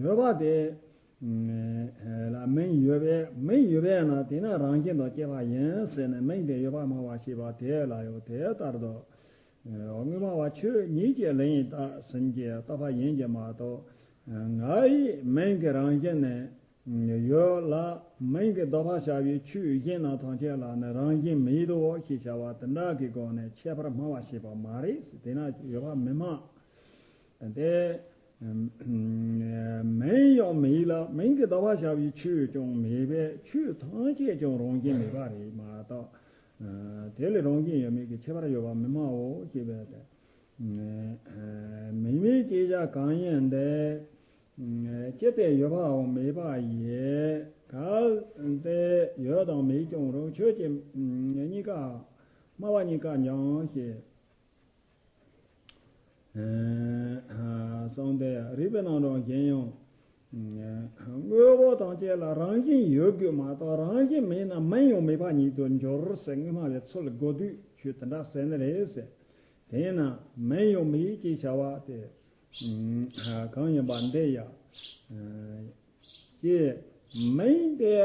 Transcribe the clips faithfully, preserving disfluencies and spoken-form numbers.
ཡོད་པ་དེ་ལ་མིང་ཡོད་པས། མིང་ཡོད་པས་ན་དེས་ན་རང་བཞིན་དང་བཅས་པ་ཡིན་ཟེར་ནས་མིང་དེ་ཡོད་པར་སྨྲ་བར་བྱེད་པ་དེ་ལ་ཡང་དེ་ལྟར་དུ། དངོས་སྨྲ་བ་ཆོས་ཉིད་ཀྱི་ལན་ཡིན་ལྟ་ཟིན་གྱི་ལྟ་བ་ཡིན་གྱི་མ་གཏོགས། ང་ཡི་མིང་གི་རང་བཞིན་ནི་ཡོད་ལ། མིང་གི་ལྡོག་པར་བྱ་བའི་ཆོས་གཞན་རྣམས་ཐམས་ཅད་ལ་ནི་རང་བཞིན་མེད་དོ་ཞེས་བྱ་བ་དེ་འདྲ་གི་སྒོ་ནས་ཁྱད་པར་སྨྲ་བར་བྱེད་པ་མ་རེད། དེས་ན་ཡོད་པར་མི་སྨྲ། དེ་མིང་ཡང་མེད་ལ། མིང་གི་ལྡོག་པར་བྱ་བའི་ཆོས་ཀྱང་མེད་པས་ཆོས་ཐམས་ཅད་ཀྱང་རང་བཞིན་མེད་པ་རེད་མ་གཏོགས། དེ་ལས་རང་བཞིན་ཡོད་མེད་ཀྱི་ཁྱད་པར་ཡོད་པར་མི་སྨྲའོ་ཞེས་པས་ཏེ། མིང་མེད་ཅེས་བྱ་གང་ཡིན་ཏེ། ཅི་སྟེ་ཡོད་པའང་མེད་པ་ཡི། གལ་ཏེ་ཡོད་དང་མེད་ཀྱང་རུང་། ཁྱོད་ཀྱིས་གཉིས་ཀ་སྨྲ་བ་གཉིས་ཀ་འཇོམས་ཞེས་གསུངས་ཏེ། རིགས་པའི་རྣམ་གྲངས་གཞན་ཡང་། དངོས་པོ་ཐམས་ཅད་ལ་རང་བཞིན་ཡོད་དགོས་མ་གཏོགས་རང་བཞིན་མེད་ན་མིང་ཡང་མེད་པ་ཉིད་དུ་འགྱུར་ཟེར། དངོས་སྨྲ་བའི་ཚུལ་དགོས་དུས་ཆོས་དེ་འདྲ་ཟེར་ནི་རེད་ཟེར། དེས་ན་མིང་ཡང་མེད་ཅེས་བྱ་བ་དེ་གང་ཡིན་པ་འདི་ཡང་། ཀྱེ། མིང་དེ་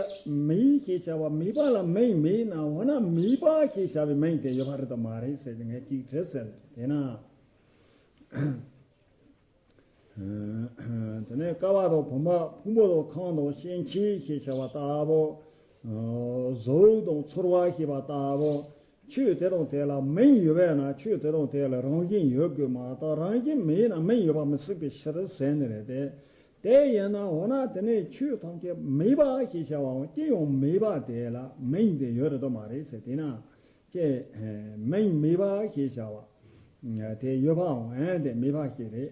མེད་ཅེས་བྱ་བ་མེད་པ་ལ་མིང་མེད་ན། འོ་ན་མེད་པ་ཞེས་བྱ་བའི་མིང་དེ་ཡོད་པ་རེད་དམ་མ་རེད་ཟེར་ཏེ་ངས་ཅིག་དྲིས་ཟེར། དེས་ན། དེ་ནས་ཀ་བ་དང་བུམ་པ། ཕུང་པོ་དང་ཁམས་དང་སྐྱེ་མཆེད་ཞེས་བྱ་བ་ལྟ་བུ། གཟུགས་དང་ཚོར་བ་ཞེས་པ་ལྟ་བུ། ཆོས་དེ་དང་དེ་ལ་མིང་ཡོད་པས་ན་ཆོས་དེ་དང་དེ་ལ་རང་བཞིན་ཡོད་དགོས་མ་གཏོགས་རང་བཞིན་མེད་ན་མིང་ཡོད་པ་མི་སྲིད་པའི་ཕྱིར་ཟེར་ནི་རེད་དེ། དེ་ཡིན་ན་འོ་ན་དེ་ནས་ཆོས་ཐམས་ཅད་མེད་པ་ཞེས་བྱ་བའང་ཅི་ཡང་མེད་པ་དེ་ལ་མིང་དེ་ཡོད་རེད་དམ་མ་རེད་ཟེར། དེས་ན་ཀྱེ། མིང་མེད་པ་ཞེས་བྱ་བ་དེ་ཡོད་པའང་ཨེ་དེ་མེད་པ་ཞིག་རེད།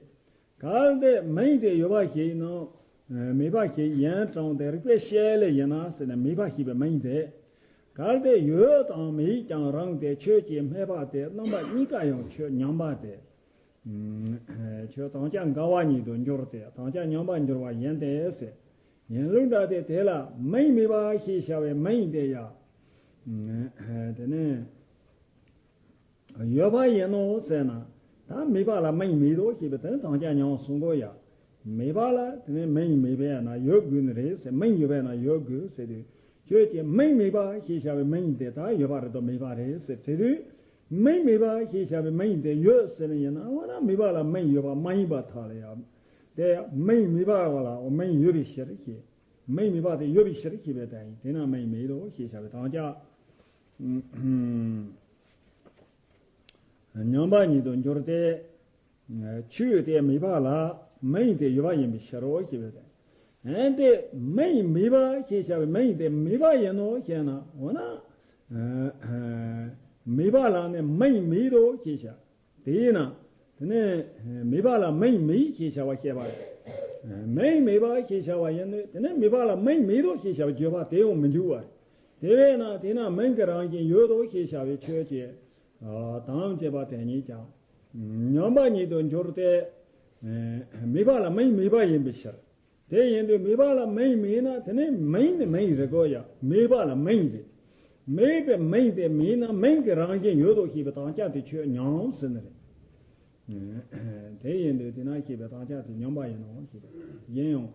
གལ་ཏེ་མིང་དེ་ཡོད་པ་ཞིག་ཡིན་ནོ། མེད་པ་ཞིག་ཡིན་དྲང་སྟེ་རིགས་པས་དཔྱད་ལས་ཡིན་ན་ཟེར་ན་མེད་པ་ཞེས་པའི་མིང་དེ། གལ་ཏེ་ཡོད་དང་མེད་ཀྱང་རུང་སྟེ་ཁྱོད་ཀྱིས་སྨྲས་པ་དེ་རྣམ་པ་གཉིས་ཀ་ཡང་ཁྱོད་མཉམ་པ་དེ། ཁྱོད་དམ་བཅའ་འགལ་བ་ཉིད་དུ་འགྱུར་ཏེ་དམ་བཅའ་ཉམས་པར་འགྱུར་བ་ཡིན་ཏེ་ཟེར། ཡིན་ལུགས་འདྲ་སྟེ་དེ་ལ་མིང་མེད་པ་ཞེས་བྱ་བའི་མིང་དེ་ཡང་། དེ་ནས། ཡོད་པ་ཡིན་ནོ་ཟེར་ན། ད་མེད་པ་ལ་མིང་མེད་དོ་ཞེས་པའི་དོན་དམ་བཅའ་ཉམས་སོང་གོ་ཡ། མེད་པ་ལ་དེ་ནས་མིང་མེད་པས་ན་ཡོད་དགོས་ནི་རེད་ཟེར། མིང་ཡོད་པས་ན་ཡོད་དགོས་ཟེར་དུས། ཁྱོད་ཀྱིས་མིང་མེད་པ་ཞེས་བྱ་བའི་མིང་དེ་ད་ཡོད་པ་རེད་དོ་མེད་པ་རེད་ཟེར་དྲིས་དུས། མིང་མེད་པ་ཞེས་བྱ་བའི་མིང་དེ་ཡོད་ཟེར་ནི་ཡིན་ན་འོ་ན་མེད་པ་ལ་མིང་ཡོད་པ་མ་ཡིན་པར་ཐལ་ཡ། དེ་མིང་མེད་པ་ལ་མིང་ཡོད་པའི་ཕྱིར་ཞེས། མིང་མེད་པ་དེ་ཡོད་པའི་ཕྱིར་ཞེས་པའི་དོན་ཡིན། དེས་ན་མིང་མེད་དོ་ཞེས་བྱ་བའི་དམ་བཅའ། ཉམས་པ་ཉིད་དུ་འགྱུར་ཏེ། ཆོས་དེ་མེད་པ་ལ་མིང་དེ་ཡོད་པ་ཡིན་པའི་ཕྱིར་རོ་ཞེས་པའི་དོན། ཨན་དེ་མིང་མེད་པ་ཞེས་བྱ་བའི་མིང་དེ་མེད་པ་ཡིན་ནོ་ཞེ་ན། འོ་ན། མེད་པ་ལ་ནི་མིང་མེད་དོ་ཞེས་བྱ། དེས་ན། དེ་ནས་མེད་པ་ལ་མིང་མེད་ཞེས་བྱ་བ་བཤད་པ་རེད། མིང་མེད་པ་ཞེས་བྱ་བ་ཡིན་ནོ། དེ་ནས་མེད་པ་ལ་མིང་མེད་དོ་ཞེས་བྱ་བ་བརྗོད་པ་དེ་ཡང་མི་འཇུག་པ་རེད། དེ་བས་ན་དེས་ན་མིང་གི་རང་བཞིན་ཡོད་དོ་ཞེས་བྱ་བའི་ཆོས་ཀྱི་དམ་བཅས་པ་དེ་ཉིད་ཀྱང་ཉམས་པ་ཉིད་དུ་འགྱུར་ཏེ། མེད་པ་ལ་མིང་མེད་པ་ཡིན་པའི་ཕྱིར། དེ་ཡིན་དུས་མེད་པ་ལ་མིང་མེད་ན་དེ་ནི་མིང་ནི་མིང་རེད་གོ་ཡ། མེད་པ་ལ་མིང་རེད། མེད་པའི་མིང་དེ་མེད་ན་མིང་གི་རང་བཞིན་ཡོད་དོ་ཞེས་པའི་དམ་བཅའ་དེ་ཆོས་ཉམས་ཟེར་ནི་རེད། དེ་ཡིན་དུས་དེ་ན་ཞེས་པའི་དམ་བཅའ་དེ་ཉམས་པ་ཡིན་ནོ་ཞེས་པ་ཡིན་ཡང་།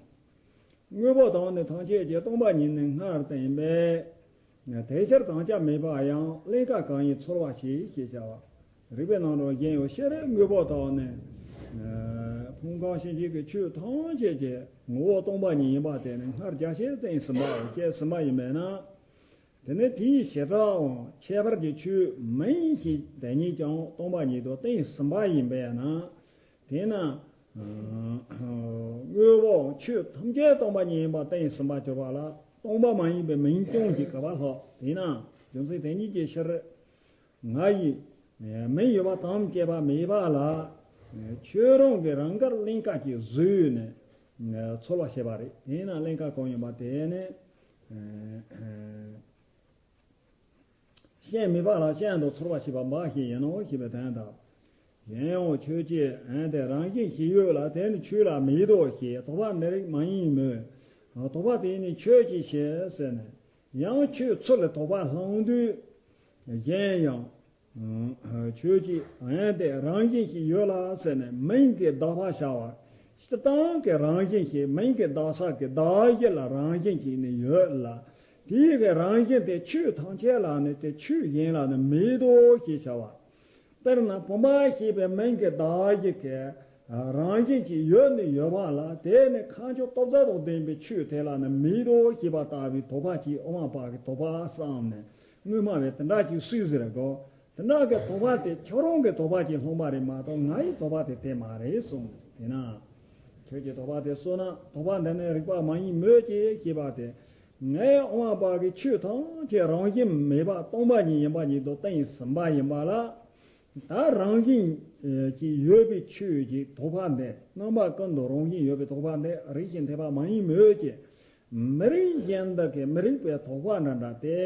དངོས་པོ་དང་ནི་ཐམས་ཅད་ཀྱི་སྟོང་པ་ཉིད་ནི་སྔར་བསྟན་པས། དེ་ཕྱིར་དམ་བཅའ་མེད་པ་ཡང་གླེང་ག་གང་ཡིན་ཚོར་བ་ཞེས་ཞེས་བྱ་བ། རིགས་པའི་རྣམ་གྲངས་གཞན་ཡང་ཤེས་རབ་དངོས་པོ་དང་ནི། ཕུང་ཁམས་ཤེས་བྱེད་ཀྱི་ཆོས་ཐམས་ཅད་ཀྱི་ངོ་བོ་སྟོང་པ་ཉིད་ཡིན་པ་དེ་ནི་སྔར་རྒྱས་བཤད་བསྟན་ཟིན་པའོ། བཤད་ཟིན་པ་ཡིན་པས་ན། དེ་ནི་དེའི་བྱེ་བྲག་འམ་ཁྱད་པར་གྱི་ཆོས་མིང་ཞེས་དེ་ཉིད་ཀྱང་སྟོང་པ་ཉིད་དུ་བསྟན་ཟིན་པ་ཡིན་པས་ན། དེས་ན། དངོས་པོའམ་ཆོས་ཐམས་ཅད་སྟོང་པ་ཉིད་ཡིན་པ་བསྟན་ཟིན་པར་གྱུར་པ་ལ་སྟོང་པ་མ་ཡིན་པའི་མིང་རྐྱང་གིས་ག་པར་ལྷག་དེས་ན་རྒྱུ་མཚན་དེ་ཉིད་ཀྱི་ཕྱིར། ང་ཡིས་མིང་ཡོད་པ་དམ་བཅས་པ་མེད་པ་ལ་ཁྱོད་རང་གིས་རང་དགར་གླེང་ག་ཅིག་བཟོས་ནས་ཚོར་བ་བྱེད་པ་རེད། དེས་ན་གླེང་ག་གང་ཡིན་པ་དེ་ནི། སྤྱན་མེད་པ་ལ་སྤྱན་དུ་ཚོར་བ་བྱེད་པ་འབའ་ཞིག་ཡིན་ནོ་ཞེས་པའི་དོན་དང་། གཞན་ཡང་ཁྱོད་ཀྱིས་ཨན་དེ་རང་བཞིན་ཞིག་ཡོད་ལ་དེ་ནི་ཆོས་ལ་མེད་དོ་ཞེས་དོགས་པ་འདི་རིགས་མ་ཡིན་མོད། དོགས་པ་དེ་ནི་ཁྱོད་ཀྱིས་བྱེད་ཟེར་ནས་ཡང་ཁྱོད་ཚུར་ལ་དོགས་པ་སློང་དུས། གཞན་ཡང་། ཁྱོད་ཀྱིས་ཨན་དེ་རང་བཞིན་ཞིག་ཡོད་ལ་ཟེར་ནས་མིང་གི་ལྡོག་པ་བྱ་བ། སྤྱིར་བཏང་གི་རང་བཞིན་ཞིག་མིང་གི་བཏགས་ས་གི་བཏགས་གཞི་ལ་རང་བཞིན་ཞིག་ནི་ཡོད་ལ། དེའི་གི་རང་བཞིན་དེ་ཆོས་ཐམས་ཅད་ལ་ནི་དེ་ཆོས་གཞན་ལ་ནི་མེད་དོ་ཞེས་བྱ་བ། དཔེར་ན་བུམ་པ་ཞེས་པའི་མིང་གི་བཏགས་གཞི་གི་རང་བཞིན་གྱིས་ཡོད་ནི་ཡོད་པ་ལ། དེ་ནི་ཁ་མཆུ་ཏོག་ཙམ་དང་ལྡན་པའི་ཆོས་དེ་ལ་ནི་མེད་དོ་ཞེས་པ་ལྟ་བུའི་དོགས་པ་གྱིས་དབུ་མ་པ་གི་དོགས་པ་བསམས་ནས་དངོས་སྨྲ་བས་དེ་འདྲ་ཅིག་སུས་ཟེར་གོ། དེ་འདྲ་གི་དོགས་པ་དེ་ཁྱོད་རང་གི་དོགས་པ་གྱིས་སློང་བ་རེད་མ་གཏོགས་ང་ཡི་དོགས་པ་དེ་དེ་མ་རེད་གསུངས། དེས་ན། ཁྱོད་ཀྱི་དོགས་པ་དེ་གསོ་ན་དོགས་པ་འདི་ནི་རིགས་པ་མ་ཡིན་མོད་ཀྱི་ཞེས་པ་དེ། ངས་དབུ་མ་པ་གི་ཆོས་ཐམས་ཅད་རང་བཞིན་མེད་པ་སྟོང་པ་ཉིད་ཡིན་པ་ཉིད་དུ་བསྟན་ཟིན་པ་ཡིན་པ་ལ། ད་རང་བཞིན་གྱིས་ཡོད་པའི་ཆོས་ཀྱི་དོགས་པ་འདི་རྣམ་པ་ཀུན་ཏུ་རང་བཞིན་ཡོད་པའི་དོགས་པ་འདི་རིགས་ཀྱི་འཐད་པ་མ་ཡིན་མོད་ཀྱི། མི་རིགས་གཞན་དག་གི་མི་རིགས་པའི་དོགས་པ་འདྲ་འདྲ་སྟེ།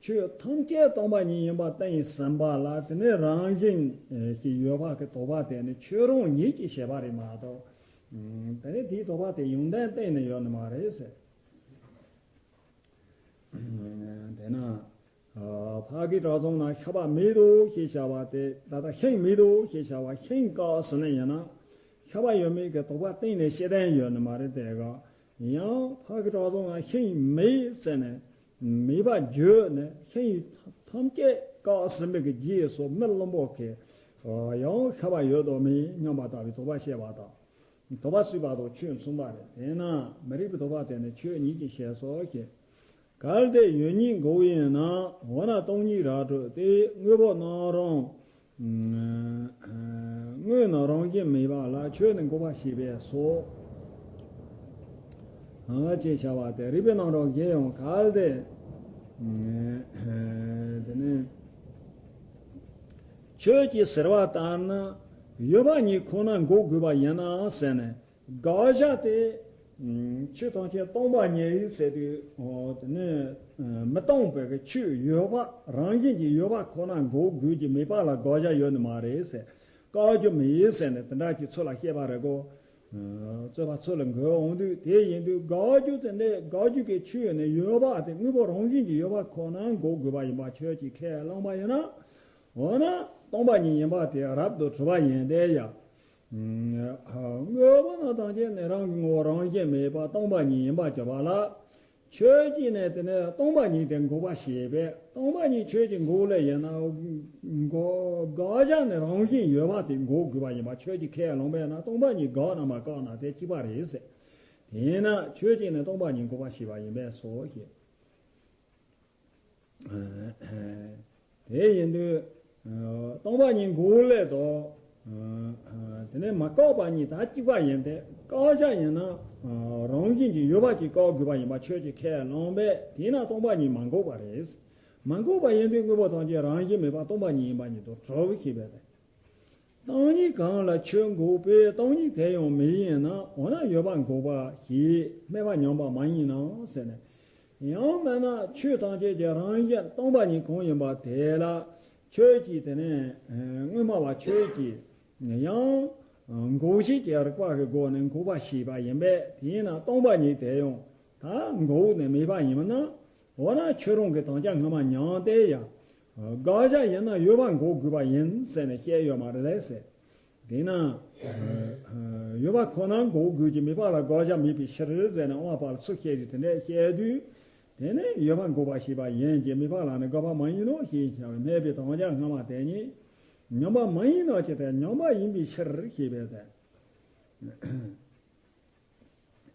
ཆོས་ཐམས་ཅད་སྟོང་པ་ཉིད་ཡིན་པ་བསྟན་ཟིན་པ་ལ། དེ་ནས་རང་བཞིན་ཞིག་ཡོད་པ་གི་དོགས་པ་དེ་ནི་ཁྱོད་རང་ཉིད་ཀྱིས་བྱས་པ་རེད་མ་གཏོགས། དེ་ནས་དེའི་དོགས་པ་དེ་ཡོན་ཏན་གཏན་ནས་ཡོད་ནི་མ་རེད་ཟེར། དེས་ན། ཕ་གི་བྲག་རྫོང་ན་ཤ་པ་མེད་དོ་ཞེས་བྱ་བ་དེ་ད་ལྟ་ཤིང་མེད་དོ་ཞེས་བྱ་བ་ཤིང་བཀག་ཟིན་ནི་ཡིན་ན། ཤ་པ་ཡོད་མེད་ཀྱི་དོགས་པ་གཏན་ནས་བཤད་དོན་ཡོད་ནི་མ་རེད་དེ་ག། ཡང་ཕ་གི་བྲག་རྫོང་ན་ཤིང་མེད་ཟེར་ནས་མེད་པ་བརྗོད་ནས་ཤིང་ཐམས་ཅད་བཀག་ཟིན་པའི་གི་རྗེས་སུ་མི་བླུན་པོ་གིས་ཡང་ཤ་པ་ཡོད་དོ་མེད་སྙམ་པ་ལྟ་བུའི་དོགས་པ་བཤད་པ་དང་། དོགས་པ་བསུས་པ་དང་ཆོས་མཚུངས་པ་རེད། དེས་ན་མི་རིགས་པའི་དོགས་པ་དེ་ནི་ཆོས་ཉིད་ཀྱིས་བཤད་སོ་ཞེས། གལ་ཏེ་ཡོད་ཉིད་འགོག་ཡིན་ན། འོ་ན་སྟོང་ཉིད་ར་སྤྲོད་དེ། དངོས་པོ་རྣམ་རང་། དངོས་རྣམས་རང་བཞིན་མེད་པ་ལ་ཆོས་ནི་འགོག་པ་ཞེས་པས་སོ། ཨ་ཅེས་བྱ་བ་སྟེ། རིགས་པའི་རྣམ་གྲངས་གཞན་ཡང་གལ་ཏེ། དེ་ནི། ཁྱོད་ཀྱིས་ཟེར་བ་ལྟར་ན་ཡོད་པ་ཉིད་ཁོ་ན་འགོག་དགོས་པ་ཡིན་ན་ཟེར་ནས་དགག་བྱ་དེ། ཆོས་ཐམས་ཅད་སྟོང་པ་ཉིད་ཟེར་དུས་དེ་ནི་མི་སྟོང་པའི་གི་ཆོས་ཡོད་པ་རང་བཞིན་གྱིས་ཡོད་པ་ཁོ་ན་འགོག་དགོས་ཀྱི་མེད་པ་ལ་དགག་བྱ་ཡོད་ནི་མ་རེད་ཟེར། བཀག་རྒྱུ་མེད་ཟེར་ནས་དེ་འདྲ་གྱི་ཚུལ་ལ་བཤད་པ་རེད་གོ། རྩོད་པ་ཚུལ་ལ་འགོད་འོང་དུས་དེ་ཡིན་དུས་དགག་རྒྱུ་དེ་འདྲའི་དགག་རྒྱུ་གི་ཆོས་ནི་ཡོད་པ་དེ་དངོས་པོ་རང་བཞིན་གྱིས་ཡོད་པ་ཁོ་ན་འགོག་དགོས་པ་ཡིན་པ་ཁྱོད་ཀྱིས་ཁས་བླངས་པ་ཡིན་ན། འོ་ན་སྟོང་པ་ཉིད་ཡིན་པ་དེ་རབ་ཏུ་གྲུབ་པ་ཡིན་ཏེ་ཡང་། དངོས་པོ་རྣམས་ཐམས་ཅད་ནི་རང་གི་ངོ་བོ་རང་བཞིན་མེད་པ་སྟོང་པ་ཉིད་ཡིན་པར་གྱུར་པ་ལ། ཁྱོད་ཀྱིས་ནི་དེ་ནས་སྟོང་པ་ཉིད་དེ་འགོག་པ་བྱེད་པས། སྟོང་པ་ཉིད་ཁྱོད་ཀྱིས་འགོག་ལེ་ཡིན་ན། འགོག་དགག་བྱ་ནི་རང་བཞིན་ཡོད་པ་དེ་འགོག་དགོས་པ་ཡིན་པ་ཁྱོད་ཀྱིས་ཁས་བླངས་པས་ན། སྟོང་པ་ཉིད་དགག་ན་མ་བཀག་ན་དེ་གཅིག་པ་རེད་ཟེར། དེས་ན་ཁྱོད་ཀྱིས་ནི་སྟོང་པ་ཉིད་འགོག་པ་བྱེད་པ་ཡིན་པས་སོ་ཞེས། དེ་ཡིན་དུས། སྟོང་པ་ཉིད་འགོག་ལེ་དང་། དེ་ནས་མ་བཀག་པ་གཉིས་ད་གཅིག་པ་ཡིན་ཏེ། བཀག་བྱ་ཡིན་ན། རང་བཞིན་གྱིས་ཡོད་པ་ཅིག་བཀག་དགོས་པ་ཡིན་པ་ཁྱོད་ཀྱིས་ཁས་བླངས་པས། དེས་ན་སྟོང་པ་ཉིད་མ་འགོག་པ་རེད། མ་འགོག་པ་ཡིན་དུས་དངོས་པོ་ཐམས་ཅད་རང་བཞིན་མེད་པ་སྟོང་པ་ཉིད་ཡིན་པ་ཉིད་དུ་གྲུབ་ཞེས་པས་ཏེ། སྟོང་ཉིད་གང་ལ་ཁྱོད་འགོག་པས། སྟོང་ཉིད་དེ་ཡང་མེད་ཡིན་ན། འོ་ན་ཡོད་པ་འགོག་པ་ཞེས་སྨྲས་པ་ཉམས་པ་མ་ཡིན་ནམ་ཟེར་ནས། ཡང་མིན་ན་ཆོས་ཐམས་ཅད་ཀྱི་རང་བཞིན་སྟོང་པ་ཉིད་གང་ཡིན་པ་དེ་ལ་ཁྱོད་ཀྱིས་དེ་ནས་དངོས་སྨྲ་བ་ཁྱོད་ཀྱིས་ཡང་འགོག་བྱེད་ཀྱི་རིགས་པ་གི་སྒོ་ནས་འགོག་པ་ཞེས་པ་ཡིན་པས། དེས་ན་སྟོང་པ་ཉིད་དེ་ཡང་ད་འགོག་ནས་མེད་པ་ཡིན་ན། འོ་ན་ཁྱོད་རང་གི་དམ་བཅའ་སྔ་མ་ཉམས་ཏེ་ཡང་། དགག་བྱ་ཡིན་ན་ཡོད་པ་འགོག་དགོས་པ་ཡིན་ཟེར་ནས་བཤད་ཡོད་མ་རེད་ཟེར། དེས་ན། ཡོད་པ་ཁོ་ན་འགོག་དགོས་ཀྱི་མེད་པ་ལ་དགག་བྱ་མེད་པའི་ཕྱིར་ཟེར་ནས་དབུ་མ་པ་ལ་ཚུལ་བཤད་རྒྱུ་དེ་འདྲ་བཤད་དུས། དེ་ནས་ཡོད་པ་འགོག་པ་ཞེས་པ་ཡིན་གྱི་མེད་པ་ལ་ནི་དགག་པ་མ་ཡིན་ནོ་ཞེས་བྱ་བའི་སྨྲས་པའི་དམ་བཅའ་སྔ་མ་དེ་ཉིད་ཉམས་པ་མ་ཡིན་ནོ་ཞེས་ཏེ་ཉམས་པ་ཡིན་པའི་ཕྱིར་ཞེས་པས་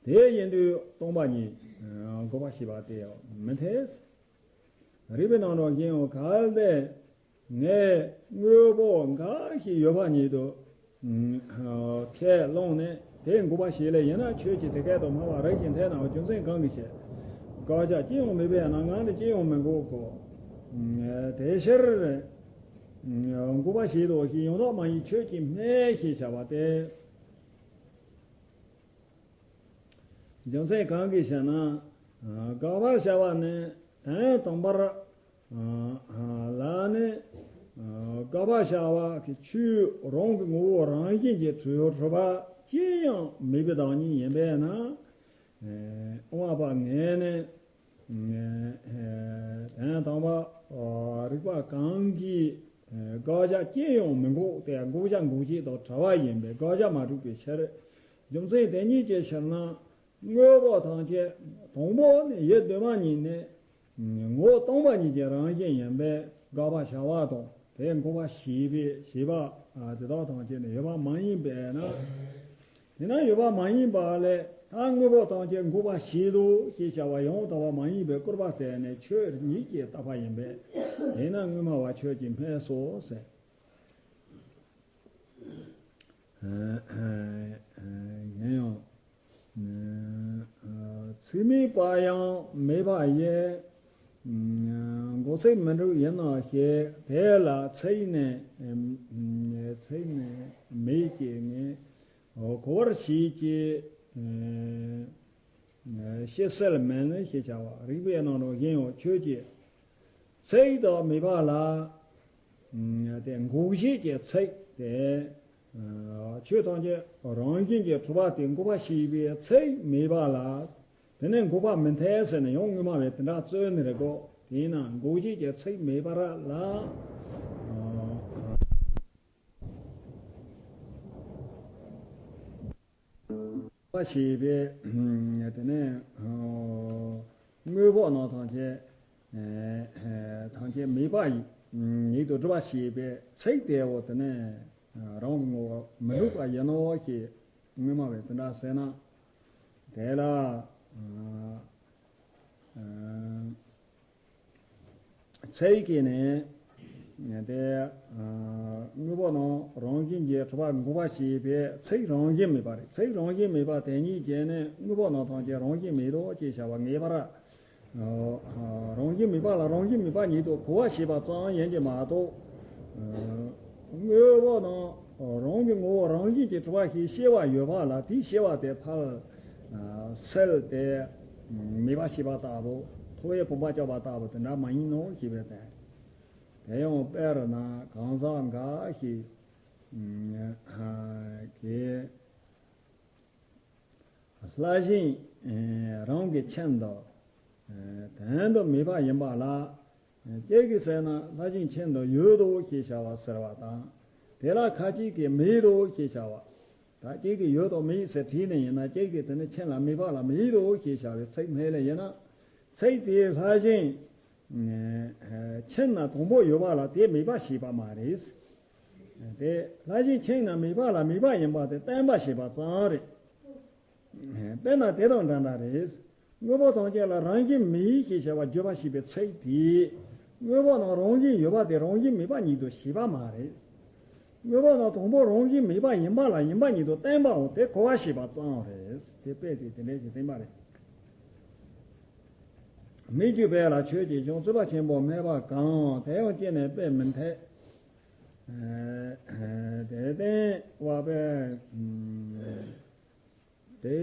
ཏེ། དེ་ཡིན་དུས་སྟོང་པ་ཉིད་འགོག་པ་ཞེས་པ་དེ་མི་འཐད། རིགས་པའི་རྣམ་གྲངས་གཞན་ཡང་གལ་ཏེ་ངས་དངོས་པོ་འགའ་ཞིག་ཡོད་པ་ཉིད་དུ་ཁས་བླངས་ནས་དེ་འགོག་པ་ཞིག་ལས་ཡིན་ན། ཁྱོད་ཀྱིས་དེ་སྐད་དུ་སྨྲ་བ་རིགས་ཀྱི་མཐའ་ན་རྒྱུ་མཚན་གང་གིས་ཤེས། དགག་བྱ་ཅི་ཡང་མེད་པས་ན་ང་ནི་ཅི་ཡང་མི་འགོག་གོ། དེ་ཕྱིར་འགོག་པ་ཞིག་ཏུ་ཞིག་ཡང་དག་མ་ཡིན་ཁྱོད་ཀྱིས་སྨྲས་ཞེས་བྱ་བ་སྟེ། རྒྱུ་མཚན་གང་གིས་ཞེ་ན། དགག་པར་བྱ་བ་ནི་དོན་དམ་པར་ལ་ནི་དགག་པར་བྱ་བ་གི་ཆོས་རང་གི་ངོ་བོ་རང་བཞིན་གྱིས་གྲུབ་གྲུབ་པ་ཅི་ཡང་མེད་པའི་བདག་ཉིད་ཡིན་པས་ན། དབུ་མ་པ་ངས་ནི། དོན་དམ་པར་རིགས་པ་གང་གིས་དགག་བྱ་ཅི་ཡང་མི་འགོག་སྟེ། དགག་བྱ་འགོག་བྱེད་དང་བྲལ་བ་ཡིན་པས་དགག་བྱ་མ་གྲུབ་པའི་ཕྱིར། རྒྱུ་མཚན་དེ་ཉིད་ཀྱི་ཕྱིར་ན། དངོས་པོ་ཐམས་ཅད་དང་པོ་ནི་ཡུལ་དུ་མ་ཉིད་ནས་ངོ་བོ་སྟོང་པ་ཉིད་ཀྱི་རང་བཞིན་ཡིན་པས་དགག་པ་བྱ་བ་དང་དེ་འགོག་པ་བྱེད་པའི་བྱེད་པ་དེ་དག་ཐམས་ཅད་ནི་ཡོད་པ་མ་ཡིན་པས་ན། དེས་ན་ཡོད་པ་མ་ཡིན་པ་ལས་ད་དངོས་པོ་ཐམས་ཅད་འགོག་པ་བྱེད་དོ་ཞེས་བྱ་བ་ཡང་དག་པ་མ་ཡིན་པའི་སྐུར་པ་བསྟན་ནས་ཆོས་ཉིད་ཀྱིས་བཏགས་པ་ཡིན་པས། དེས་ན་དངོས་སྨྲ་བ་ཁྱོད་ཀྱིས་སྨྲས་སོ་ཟེར། ངས་ཡང་། ཚིག་མེད་པ་ཡང་མེད་པ་ཡིན། འགོག་ཚིག་མི་འགྲུབ་ཡིན་ནོ་ཞེས། དེ་ལ་ཚིག་ནི། ཚིག་ནི་མེད་ཅེས་ངས་གོ་བར་བྱེད་ཀྱི། ཤེས་གསལ་མིན་ཞེས་བྱ་བ། རིགས་པའི་རྣམ་གྲངས་གཞན་ཡང་ཁྱོད་ཀྱིས། ཚིག་དང་མེད་པ་ལ། དེ་འགོག་བྱེད་ཀྱི་ཚིག་དེ། ཆོས་ཐམས་ཅད་རང་བཞིན་གྱིས་གྲུབ་པ་དེ་འགོག་པ་བྱེད་པའི་ཚིག་མེད་པ་ལ། དེ་ནི་འགོག་པ་མི་འཐད་ཟེར་ནས་ཡང་དངོས་སྨྲ་བས་དེ་འདྲ་རྩོད་ནི་རེད་གོ། དེས་ན་འགོག་བྱེད་ཀྱི་ཚིག་མེད་པར་ལ། པ་ཞེས་པས། དེ་ནས་དངོས་པོ་རྣམས་ཐམས་ཅད། ཐམས་ཅད་མེད་པ་ཡི་ཉིད་དུ་སྒྲུབ་པ་ཞེས་པའི་ཚིག་དེའོ། དེ་ནས་རང་གི་ངོ་བོ་མི་འགྲུབ་པ་ཡིན་ནོ་ཞེས་དངོས་སྨྲ་བས་དེ་འདྲ་ཟེར་ན། དེ་ལ། ཚིག་གིས་ནི། དེ། དངོས་པོ་རྣམས་རང་བཞིན་གྱིས་གྲུབ་པ་འགོག་པ་ཞེས་པའི་ཚིག་རང་བཞིན་མེད་པ་རེད། ཚིག་རང་བཞིན་མེད་པ་དེ་ཉིད་ཀྱིས་ནི་དངོས་པོ་རྣམས་ཐམས་ཅད་རང་བཞིན་མེད་དོ་ཅེས་བྱ་བ་ངེས་པར། རང་བཞིན་མེད་པ་ལ་རང་བཞིན་མེད་པ་ཉིད་དུ་གོ་བ་བྱས་པ་ཙམ་ཡིན་གྱི་མ་གཏོགས། དངོས་པོ་རྣམས་རང་གི་ངོ་བོ་རང་བཞིན་གྱིས་གྲུབ་པ་ཞེས་བཤད་པ་ཡོད་པ་ལ་དེའི་བཤད་པ་དེ་ཕལ། སེལ་ཏེ། མེད་པ་བྱས་པ་ལྟ་བུ། ཐོ་བས་བུམ་པ་བཅག་པ་ལྟ་བུ་དེ་འདྲ་མ་ཡིན་ནོ་ཞེས་པས་ཏེ། དེ་ཡང་དཔེར་ན་གང་ཟག་འགའ་ཞིག་གིས། ལྷ་གཞན་རང་གི་ཁྱིམ་དུ་དོན་དུ་མེད་པ་ཡིན་པ་ལ། ཁྱེད་ཀྱིས་ཟེར་ན་ལྷ་གཞན་ཁྱིམ་དུ་ཡོད་དོ་ཞེས་བྱ་བ་ཟེར་བ་དང་། དེ་ལ་ཁ་ཅིག་གིས་མེད་དོ་ཞེས་བྱ་བ། ད་ཁྱེད་ཀྱིས་ཡོད་དོ་མེད་ཟེར་དྲིས་ནས་ཡིན་ན། ཁྱེད་ཀྱིས་དེ་ནི་ཁྱིམ་ལ་མེད་པ་ལ་མེད་དོ་ཞེས་བྱ་བའི་ཚིག་སྨྲས་ལེ་ཡིན་ན། ཚིག་དེས་ལྷ་གཞན་ཁྱིམ་ན་དང་པོ་ཡོད་པ་ལ་དེ་མེད་པ་བྱས་པ་མ་རེད། དེ་ལྷ་གཞན་ཁྱིམ་ན་མེད་པ་ལ་མེད་པ་ཡིན་པ་དེ་བསྟན་པ་བྱས་པ་ཙམ་རེད། དཔེར་ན་དེ་དང་འདྲ་འདྲ་རེད། དངོས་པོ་ཐམས་ཅད་ལ་རང་བཞིན་མེད་ཞེས་བྱ་བ་བརྗོད་པ་ཞེས་པའི་ཚིག་དེས། དངོས་པོ་རྣམས་རང་བཞིན་ཡོད་པ་དེ་རང་བཞིན་མེད་པ་ཉིད་དུ་བྱས་པ་མ་རེད། དངོས་པོ་རྣམས་དང་པོ་རང་བཞིན་མེད་པ་ཡིན་པ་ལ་ཡིན་པ་ཉིད་དུ་བསྟན་པའོ། དེ་གོ་བ་བྱས་པ་ཙམ་རེད། དེ་དཔེ་དེ་དེ་འདྲའི་ཞིག་བསྟན་པ་རེད། སྨིག་རྒྱུའི་དཔེ་ལ་ཁྱོད་ཀྱིས་ཀྱང་རྩོད་པ་ཆེན་པོ་སྨྲས་པ་གང་། དེ་ཡང་ཁྱེད་ནི་དཔེ་མི་འཐད། དེ་སྟེང་བ་དཔེ། དེ་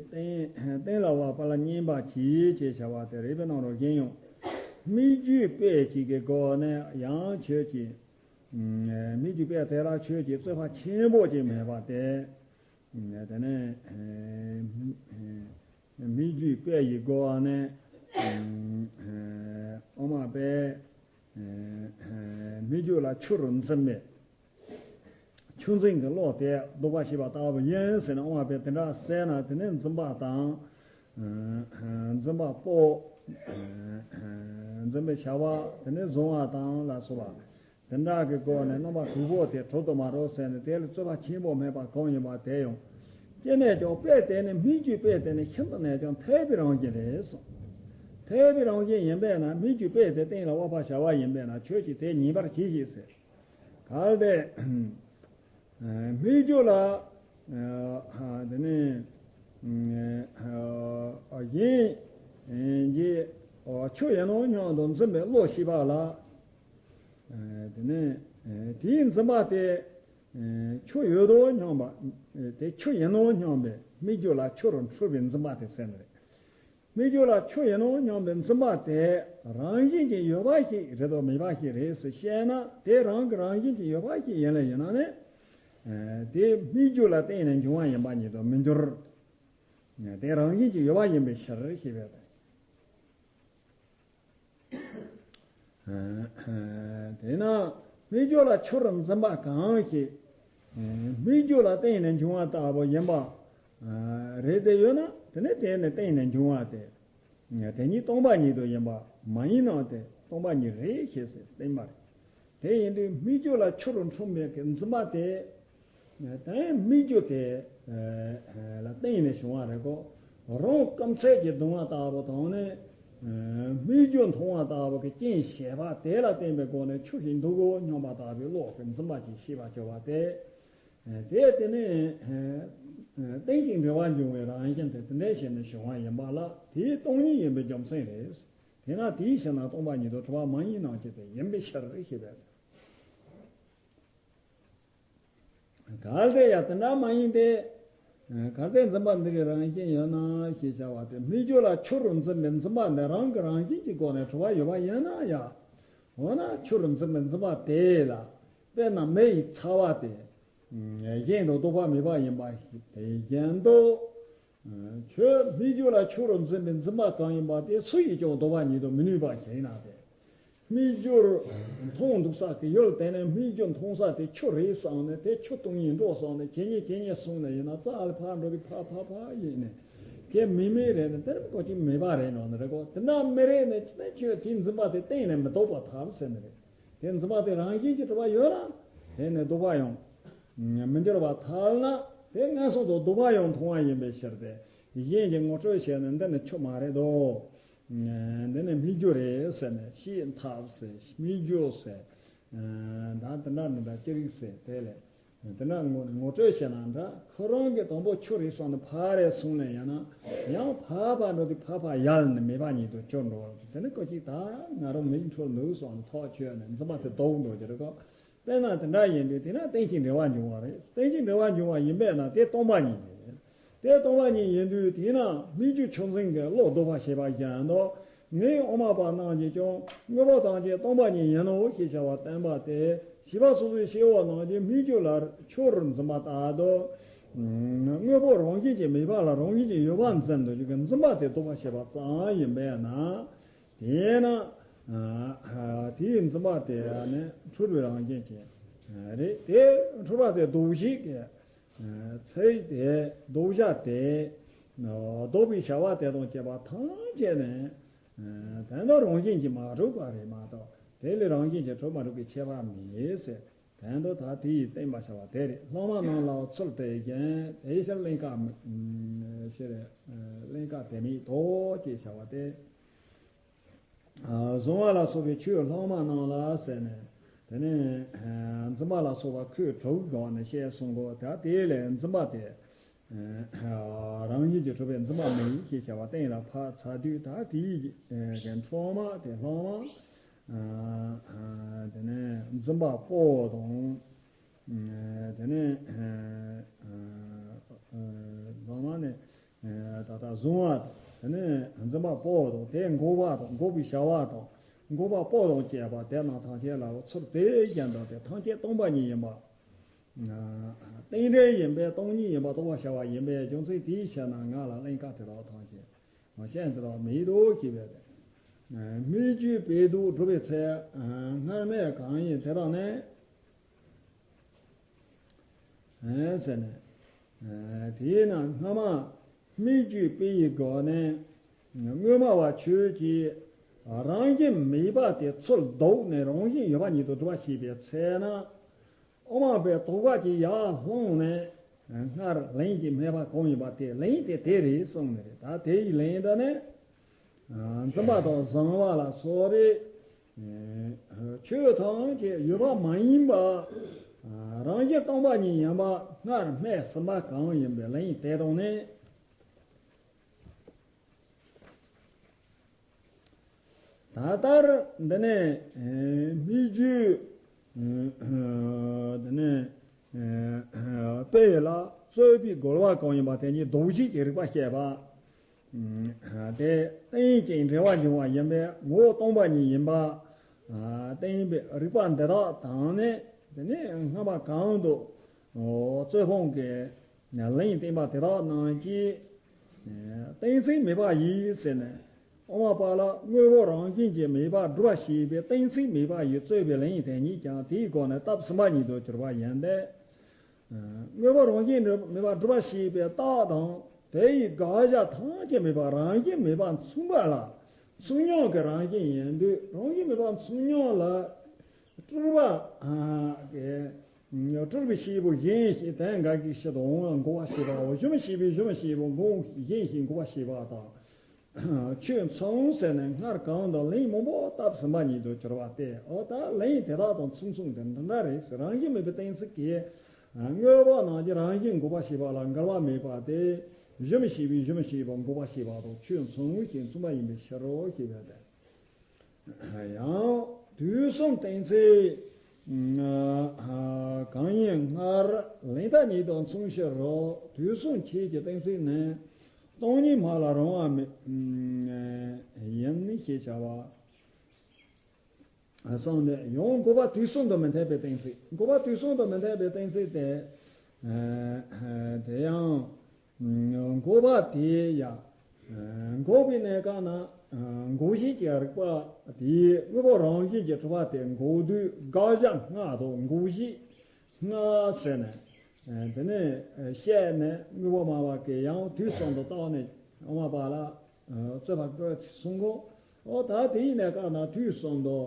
སྟེང་སྟེང་ལ་བ་པ་ལ་བསྙེན་པ་གྱིས་ཅེས་བྱ་བ་དེ་རིགས་པའི་རྣམ་གྲངས་གཞན་ཡང་། སྨིག་རྒྱུའི་དཔེ་གཅིག་གི་སྒོ་ནས་ཡང་ཁྱོད་ཀྱིས། སྨིག་རྒྱུའི་དཔེ་དེ་ལ་ཁྱོད་ཀྱིས་རྩོད་པ་ཆེན་པོ་ཅིག་སྨྲས་པ་སྟེ། དེ་ནས་སྨིག་རྒྱུའི་དཔེ་ཡི་སྒོ་ནས། ཨོ་མ་པས། སྨིག་རྒྱུ་ལ་ཆུར་འཛིན་པའི། ཆུ་འཛིན་གྱི་གློག་དེ་ལྡོག་པ་ཞེས་པ་ལྟ་བུ་ཡིན་ཟེར་ནས་དབང་བ་པས་དེ་འདྲ་ཟེར་ན། དེ་ནས་འཛིན་པ་དང་། འཛིན་པ་པོ། འཛིན་པའི་བྱ་བ་དེ་ནས་གཟུང་བ་དང་ལ་སོགས་པ། དེ་འདྲ་གི་སྒོ་ནས་རྣམ་པ་དྲུག་པོ་དེ་གྲུབ་ཏུ་མ་རུང་ཟེར་ནས་དེ་ལ་རྩོད་པ་ཆེན་པོ་སྨྲས་པ་གང་ཡིན་པ་དེ་ཡང་། ཅི་ནས་ཀྱང་དཔེ་དེ་ནི་སྨིག་རྒྱུའི་དཔེ་དེ་ནི་ཤིན་ཏུ་ནས་ཀྱང་འཐད་པའི་རང་བཞིན་རེད་གསུངས། འཐད་པའི་རང་བཞིན་ཡིན་པས་ན་སྨིག་རྒྱུའི་དཔེ་དེ་སྟེང་ལ་དབབ་པར་བྱ་བ་ཡིན་པས་ན་ཁྱོད་ཀྱིས་དེ་ཉན་པར་གྱིས་ཤིག་ཟེར། གལ་ཏེ། སྨིག་རྒྱུ་ལ། དེ་ནས། གཞན་གྱིས་ཆུ་ཡིན་ནོ་སྙམ་དུ་འཛིན་པའི་བློ་ཞེས་པ་ལ། དེ་ནས། དེའི་འཛིན་པ་དེ། ཆུ་ཡོད་དོ་སྙམ་པ། དེ་ཆུ་ཡིན་ནོ་སྙམ་པའི་སྨིག་རྒྱུ་ལ་ཆུ་རུ་འཁྲུལ་བའི་འཛིན་པ་དེ་ཟེར་ནི་རེད། སྨིག་རྒྱུ་ལ་ཆུ་ཡིན་ནོ་སྙམ་པའི་འཛིན་པ་དེ་རང་བཞིན་གྱིས་ཡོད་པ་ཞིག་རེད་དོ་མེད་པ་ཞིག་རེད་ཟེར་བཤད་ན། དེ་རང་གི་རང་བཞིན་གྱིས་ཡོད་པ་ཞིག་ཡིན་ལ་ཡིན་ན་ནི། དེ་སྨིག་རྒྱུ་ལ་བརྟེན་ནས་འབྱུང་བ་ཡིན་པ་ཉིད་དུ་མི་འགྱུར། དེ་རང་བཞིན་གྱིས་ཡོད་པ་ཡིན་པའི་ཕྱིར་ཞེས་པས། དེས་ན་སྨིག་རྒྱུ་ལ་ཆུར་འཛིན་པ་གང་ཞིག་སྨིག་རྒྱུ་ལ་བརྟེན་ནས་འབྱུང་བ་ལྟ་བུ་ཡིན་པ། རེད་དེ་ཡོད་ན་དེ་ནས་དེ་ནས་སྟེང་ནས་འབྱུང་བ་དེ། དེ་ཉིད་སྟོང་པ་ཉིད་དུ་ཡིན་པ་མ་ཡིན་ནོ་དེ་སྟོང་པ་ཉིད་རེད་ཞེས་ཟེར་བསྟན་པ་རེད། དེ་ཡིན་དུས་སྨིག་རྒྱུ་ལ་ཆུ་རུ་འཁྲུངས་པའི་གི་འཛིན་པ་དེ། དེ་སྨིག་རྒྱུ་དེ་ལ་བརྟེན་ནས་བྱུང་བ་རེད་གོ། རང་རྐང་ཚད་ཀྱིས་གདུང་བ་ལྟ་བུ་དང་ནི། སྨིག་རྒྱུ་མཐོང་བ་ལྟ་བུ་གི་རྐྱེན་བྱས་པ་དེ་ལ་བརྟེན་པའི་སྒོ་ནས་ཆུ་ཞིག་འདུག་གོ་སྙམ་པ་ལྟ་བུའི་བློ་གི་འཛིན་པ་ཅིག་ཤེས་པར་གྱུར་པ་དེ། དེ་དེ་ནི་རྟེན་ཅིང་འབྲེལ་བར་འབྱུང་བའི་རང་བཞིན་དེ་དེ་འདྲའི་ཞིག་ནས་བྱུང་བ་ཡིན་པ་ལ་དེའི་སྟོང་ཉིད་ཡིན་པའི་རྒྱུ་མཚན་རེད། དེས་ན་དེའི་ཕྱིར་ན་སྟོང་པ་ཉིད་དུ་གྲུབ་པ་མ་ཡིན་ནོ་ཞེས་དེ་ཡིན་པའི་ཕྱིར་ཞེས་པས། གལ་ཏེ་ཡང་དེ་འདྲ་མ་ཡིན་ཏེ། གལ་ཏེ་འཛིན་པ་འདི་གི་རང་བཞིན་ཡོད་ན་ཞེས་བྱ་བ་སྟེ་སྨིག་རྒྱུ་ལ་ཆུ་རུ་འཛིན་པའི་འཛིན་པ་འདི་རང་གི་རང་བཞིན་གྱི་སྒོ་ནས་གྲུབ་པ་ཡོད་པ་ཡིན་ན་ཡང་། འོ་ན་ཆུ་རུ་འཛིན་པའི་འཛིན་པ་དེ་ལ་དཔེར་ན་མེ་ཡི་ཚ་བ་དེ་གཞན་དུ་ལྡོག་པ་མེད་པ་ཡིན་པ་ཞིག་དེ་བཞིན་དུ། ཁྱོད་སྨིག་རྒྱུ་ལ་ཆུ་རུ་འཛིན་པའི་འཛིན་པ་གང་ཡིན་པ་དེ་སུ་ཡིས་ཀྱང་ལྡོག་པར་ཉིད་དུ་མི་ནུས་པ་ཞིག་ཡིན་ན་སྟེ། སྨིག་རྒྱུར་མཐོང་འདུག་ས་ཀྱི་ཡུལ་དེ་ནས་སྨིག་རྒྱུ་མཐོང་ས་དེ་ཆུ་རེད་བསམ་ནས་དེ་ཆུ་སྟོང་ཉིད་འགྲོ་བསམ་ནས་ཇེ་ཉེ་ཇེ་ཉེ་སོང་ནས་ཡིན་ན་རྩ་ལ་ཕར་འགྲོ་དུས་ཕར་ཕར་ཕར་ཡིན་ནས་དེ་མི་མེད་རེད་ནས་དེར་ཀོ་ཅིག་མེད་པ་རེད་ནོ་ནི་རེད་གོ། དེ་འདྲ་མི་རེད་ནས་ཅི་ནས་ཁྱོད་དེའི་འཛིན་པ་དེ་གཏན་ནས་མི་ལྡོག་པར་ཐལ་ཟེར་ནི་རེད། དེ་འཛིན་པ་དེ་རང་བཞིན་གྱིས་གྲུབ་པ་ཡོད་ན་དེ་ནས་ལྡོག་པ་ཡང་མི་འགྱུར་བར་ཐལ་ན་དེ་མངོན་སུམ་དུ་ལྡོག་པ་ཡང་མཐོང་བ་ཡིན་པའི་ཕྱིར་ཏེ། གཞན་གྱིས་ངོ་སྤྲོད་བྱས་ནས་འདི་ནི་ཆུ་མ་རེད་དོ། འདི་ནི་སྨིག་རྒྱུ་རེད་ཟེར་ནས་ཤེས་ཐབས་ཟེར་སྨིག་རྒྱུ་ཟེར། ད་དེ་འདྲ་འདི་འདྲ་ཅི་རིགས་ཟེར་དེ་ལས། དེ་འདྲ་ངོ་ངོ་སྤྲོད་བྱས་ན་འདྲ་ཁོ་རང་གི་དང་པོ་ཆུ་རེད་བསམ་ནས་ཕར་རེད་སོང་ནས་ཡང་ན་ཡང་ཕར་ཕར་འགྲོ་དུས་ཕར་ཕར་ཡལ་ནས་མེད་པ་ཉིད་དུ་གྱུར་འགྲོ། དེ་ནི་ཀོ་ཅིག་ད་ང་རང་མིག་འཕྲོལ་འདུག་བསམ་ནས་ཐག་ཆོད་ནས་འཛིན་པ་དེ་ལྡོག་འགྲོ་གི་རེད་གོ། དཔེར་ན་དེ་འདྲ་ཡིན་དུས་དེ་ན་རྟེན་ཅིང་འབྲེལ་བར་འབྱུང་བ་རེད། རྟེན་ཅིང་འབྲེལ་བར་འབྱུང་བ་ཡིན་པས་ན་དེ་སྟོང་པ་ཉིད་རེད། དེ་སྟོང་པ་ཉིད་ཡིན་དུས་དེས་ན་སྨིག་རྒྱུ་ཆུ་འཛིན་གྱི་བློ་ལྡོག་པ་ཞེས་པ་གཞན་དུ། ངས་དབུ་མ་པ་རྣམས་ཀྱིས་ཀྱང་དངོས་པོ་ཐམས་ཅད་སྟོང་པ་ཉིད་ཡིན་ནོ་ཞེས་བྱ་བ་བསྟན་པ་སྟེ། བྱིས་པ་སོ་སོའི་སྐྱེ་བོ་རྣམས་ཀྱིས་སྨིག་རྒྱུ་ལ་ཆུ་རུ་འཛིན་པ་ལྟར་དུ། དངོས་པོ་རང་བཞིན་གྱིས་མེད་པ་ལ་རང་བཞིན་གྱིས་ཡོད་པར་འཛིན་དུ་ཡོད་ཀྱི་འཛིན་པ་དེ་ལྡོག་པ་ཞེས་པ་ཙམ་ཡིན་པས་ན། དེས་ན། དེའི་འཛིན་པ་དེ་ནི་འཁྲུལ་པའི་རང་བཞིན་གྱིས་རེད་དེ། འཁྲུལ་པ་དེ་ལྡོག་བྱེད་ཀྱི་ཚིག་དེ་ལྡོག་བྱ་དེ་ལྡོག་པའི་བྱ་བ་དེ་དང་བཅས་པ་ཐམས་ཅད་ནི་དོན་དམ་རང་བཞིན་གྱིས་མ་གྲུབ་པ་རེད་མ་གཏོགས་དེ་ལས་རང་བཞིན་གྱིས་གྲུབ་མ་གྲུབ་ཀྱི་ཁྱད་པར་མེད་ཟེར། དོན་དུ་ད་དེ་ཡིས་བསྟན་པར་བྱ་བ་དེ་རེད། སློབ་མ་རྣམས་ལ་ཚུལ་དེ་བཞིན་དེའི་ཕྱིར་གླེང་ག་ཞེས་གླེང་ག་དེ་མེད་དོ་ཅེས་བྱ་བ་སྟེ། གཟུང་བ་ལ་སོགས་པའི་ཆོས་སློབ་མ་རྣམས་ལ་ཟེར་ནས་དེ་ནས་འཛིན་པ་ལ་སོགས་པ་ཁོས་གྲུབ་བཞག་ནས་བཤད་གསུང་གོ། ད་དེ་ལས་འཛིན་པ་དེ་རང་བཞིན་གྱིས་གྲུབ་པའི་འཛིན་པ་མིན་ཞེས་བྱ་བ་གཏན་ལ་ཕབ་ཚར་དུས་ད་དེའི་འཕྲོ་མ་དེ་སློབ་མ་དེ་ནས་འཛིན་པ་པོ་དང་། དེ་ནས་སློབ་མ་ནི་ད་ལྟ་གཟུང་བ་དང་དེ་ནས་འཛིན་པ་པོ་དང་དེ་འགོག་པ་དང་འགོག་པའི་བྱ་བ་དང་འགོག་པ་པོ་དང་བཅས་པ་དེ་རྣམས་ཐམས་ཅད་ལ་ཚུལ་དེ་བཞིན་དུ་དེ་ཐམས་ཅད་སྟོང་པ་ཉིད་ཡིན་པ། རྟེན་འབྲེལ་ཡིན་པས་སྟོང་ཉིད་ཡིན་པ་རྟོགས་པར་བྱ་བ་ཡིན་པས་རྒྱུ་མཚན་དེའི་ཕྱིར་ན་ང་ལ་གླེང་ག་དེ་དག་ཐམས་ཅད་མ་བཤད་འདི་དག་མེད་དོ་ཞེས་པས། སྨིག་རྒྱུའི་དཔེ་དུ་སྒྲུབ་པའི་ཚེ་སྔར་མེད་གང་ཡིན་དེ་དག་ནི། ཟེར་ནས། དེས་ན་སྔ་མ་སྨིག་རྒྱུའི་དཔེ་ཡི་སྒོ་ནས་དངོས་སྨྲ་བ་ཁྱོད་ཀྱིས་རང་བཞིན་མེད་པ་དེ་ཚུར་ལྡོག་ནས་རང་བཞིན་ཡོད་པ་ཉིད་དུ་སྒྲུབ་པ་ཞེས་པའི་ཚེ་ན། དབུ་མ་པའི་དོགས་པ་གྱིས་ཡར་བསླངས་ནས་སྔར་ལན་གྱིས་སྨྲས་པ་གང་ཡིན་པ་དེ་ལན་དེ་དེ་རེད་གསུངས་ནི་རེད། ད་དེ་ཡི་ལན་འདི་ནི། འཛིན་པ་དང་གཟུང་བ་ལ་སོགས་པའི་ཆོས་ཐམས་ཅད་ཡོད་པ་མ་ཡིན་པ། རང་བཞིན་སྟོང་པ་ཉིད་ཡིན་པ་སྔར་སྨྲས་ཟིན་པ་གང་ཡིན་པའི་ལན་དེ་དང་ནི། ད་ལྟར་འདི་ནས་སྨིག་རྒྱུའི་འདི་ནས་དཔེ་ལ་རྩོད་པའི་རྒོལ་བ་གང་ཡིན་པ་དེ་ཉིད་ལྡོག་བྱེད་ཀྱི་རིགས་པ་བཤད་པ། དེ་རྟེན་ཅིང་འབྲེལ་བར་འབྱུང་བ་ཡིན་པས་ངོ་བོ་སྟོང་པ་ཉིད་ཡིན་པ། བསྟན་པའི་རིགས་པ་འདི་དག་དང་ནི་དེ་ནས་སྔ་མ་གང་དུ་རྩོད་སྤོང་གི་ལན་བསྟན་པ་དེ་དག་རྣམས་ཀྱིས་གཏན་ཚིགས་མེད་པ་ཡིན་ཟེར་ནས་དབུ་མ་པ་ལ་དངོས་པོ་རང་བཞིན་གྱིས་མེད་པར་སྒྲུབ་པ་ཞེས་པའི་གཏན་ཚིགས་མེད་པ་ཡིས་རྩོད་པའི་ལན་དེ་ཉིད་ཀྱང་དེའི་སྒོ་ནས་སྟབས་ཟིན་པ་ཉིད་དུ་གྱུར་པ་ཡིན་ཏེ། དངོས་པོ་རང་བཞིན་མེད་པར་སྒྲུབ་པ་ཞེས་པའི་རྟགས་དང་། དེ་ཡི་དགག་བྱ་ཐམས་ཅད་མེད་པ་རང་བཞིན་མེད་པར་མཚུངས་པ་ལ། མཚུངས་མྱོང་གི་རང་བཞིན་ཡིན་དུས་རང་བཞིན་མེད་པར་མཚུངས་མྱོང་ལ། སྤྲུལ་པ། ཨ། གི། སྤྲུལ་པའི་སྐྱེས་བུ་གཞན་ཞིག་དེ་འགའ་ཞིག་ཕྱིར་དུ་འོང་བ་འགོག་པ་བྱེད་པའོ། ཞུམ་བྱེད་པའི་ཞུམ་བྱེད་པ་འགོག་གཞན་ཞིག་འགོག་པ་བྱེད་པ་དང་། ཆོས་མཚུངས་ཟེར་ནས་སྔར་གོང་དུ་ལན་མང་པོ་བཏབ་ཟིན་པ་ཉིད་དུ་གྱུར་པ་སྟེ། འོ་ད་ལན་དེ་དག་དང་མཚུངས་མཚུངས་དེ་འདི་འདྲ་རེད་ཟེར། རང་བཞིན་མེད་པའི་གཏན་ཚིགས་ཀྱིས་དངོས་པོ་རྣམས་ཀྱི་རང་བཞིན་འགོག་པ་བྱེད་པ་ལ་འགལ་བ་མེད་པ་སྟེ། ཞུམ་བྱེད་པའི་ཞུམ་བྱེད་པ་འགོག་པ་བྱེད་པ་དང་ཆོས་མཚུངས་ཞེས་མཚུངས་པ་ཡིན་པའི་ཕྱིར་རོ་ཞེས་པས་ཏེ། ཡང་དུས་གསུམ་གཏན་ཚིགས་གང་ཡིན་སྔར་ལན་གྲངས་ཉིད་དུ་མཚུངས་ཕྱིར་རོ། དུས་གསུམ་ཁྱེད་ཀྱི་གཏན་ཚིགས་ནི་སྟོང་ཉིད་མ་ལ་རུང་བ་མེད་ཡིན་ཞེས་བྱ་བ། གསུངས་ཏེ། ཡང་འགོག་པ་དུས་གསུམ་དུ་མི་འཐད་པའི་གཏན་ཚིགས། འགོག་པ་དུས་གསུམ་དུ་མི་འཐད་པའི་གཏན་ཚིགས་དེ། དེ་ཡང་འགོག་པ་དེ་ཡང་འགོག་པའི་གནས་སྐབས་ན་འགོག་བྱེད་ཀྱི་རིགས་པ་དེའི་དངོས་པོ་རང་བཞིན་གྱིས་གྲུབ་པ་དེ་འགོག་དུས་དགག་བྱ་སྔ་དང་འགོག་བྱེད་སྔ་ཟེར་ནས། དེ་ནས་བཤད་ནས་དངོས་པོ་སྨྲ་བ་གིས་ཡང་དུས་གསུམ་དུ་བརྟགས་ནས་འོང་བ་པ་ལ། རྩོད་པ་སྤྲོད་དེ་གསུང་གོ། འོ་ད་དེ་ཡིན་ནའི་སྐབས་ན་དུས་གསུམ་དུ་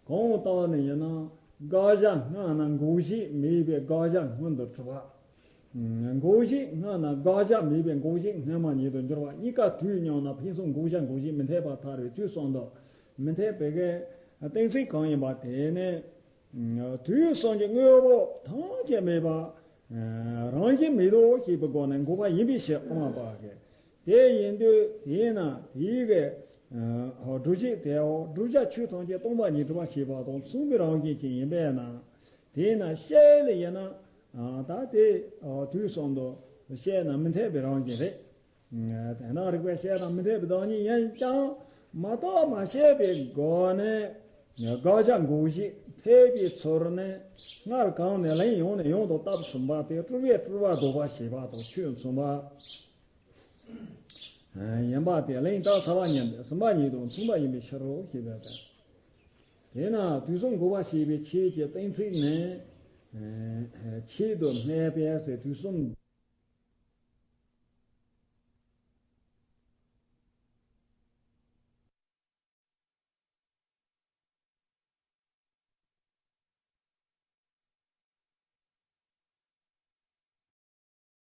གང་བརྟགས་ནས་ཡིན་ན་དགག་བྱ་སྔ་ན་འགོག་བྱེད་མེད་པའི་དགག་བྱ་སྔོན་དུ་གྲུབ་པ། འགོག་བྱེད་སྔ་ན་དགག་བྱ་མེད་པའི་འགོག་བྱེད་སྔ་མ་ཉིད་དུ་འགྱུར་བ་གཉིས་ཀ་དུས་མཉམ་ན་ཕན་ཚུན་འགོག་བྱ་འགོག་བྱེད་མི་འཐད་པར་ཐལ་བའི་དུས་གསུམ་དུ་མི་འཐད་པའི་གི་གཏན་ཚིགས་གང་ཡིན་པ་དེ་ནི། དུས་གསུམ་གྱི་དངོས་པོ་ཐམས་ཅད་མེད་པ། རང་བཞིན་མེད་དོ་ཞེས་པའི་སྒོ་ནས་འགོག་པ་ཡིན་པའི་ཕྱིར་དབང་བ་གི། དེ་ཡིན་དུས་དེས་ན་དེའི་གི། སྒྲུབ་བྱེད་དེའོ། བསྒྲུབ་བྱ་ཆོས་ཐམས་ཅད་སྟོང་པ་ཉིད་སྒྲུབ་པ་བྱེད་པ་དང་མཚུངས་པའི་རང་བཞིན་ཅན་ཡིན་པས་ན། དེས་ན་བཤད་ལས་ཡིན་ན། ད་དེ་དུས་གསུམ་དུ་བཤད་ན་མི་འཐད་པའི་རང་བཞིན་རེད། དེས་ན་རིགས་པས་དཔྱད་ན་མི་འཐད་པའི་བདག་ཉིད་ཡིན་ཀྱང་མ་རྟོགས་མ་དཔྱད་པའི་སྒོ་ནས་དགག་བྱ་འགོག་བྱེད་འཐད་པའི་ཚུལ་ནི་སྔར་གོང་ནས་ལན་ཡང་ནས་ཡང་དུ་བཏབ་ཟིན་པ་སྟེ། སྤྲུལ་པས་སྤྲུལ་པ་ལྡོག་པ་བྱེད་པ་དང་ཆོས་མཚུངས་པ་ཡིན་པ་སྟེ། ལན་བཏབ་ཚར་བ་ཉིད་ཟིན་པ་ཉིད་དུ་མཚུངས་པ་ཡིན་པའི་ཕྱིར་རོ་ཞེས་པས་ཏེ། དེས་ན་དུས་གསུམ་འགོག་པ་ཞེས་པའི་ཆོས་ཀྱི་གཏན་ཚིགས་ནི། ཆེད་དུ་སྨྲས་པས་ཟེར། དུས་གསུམ་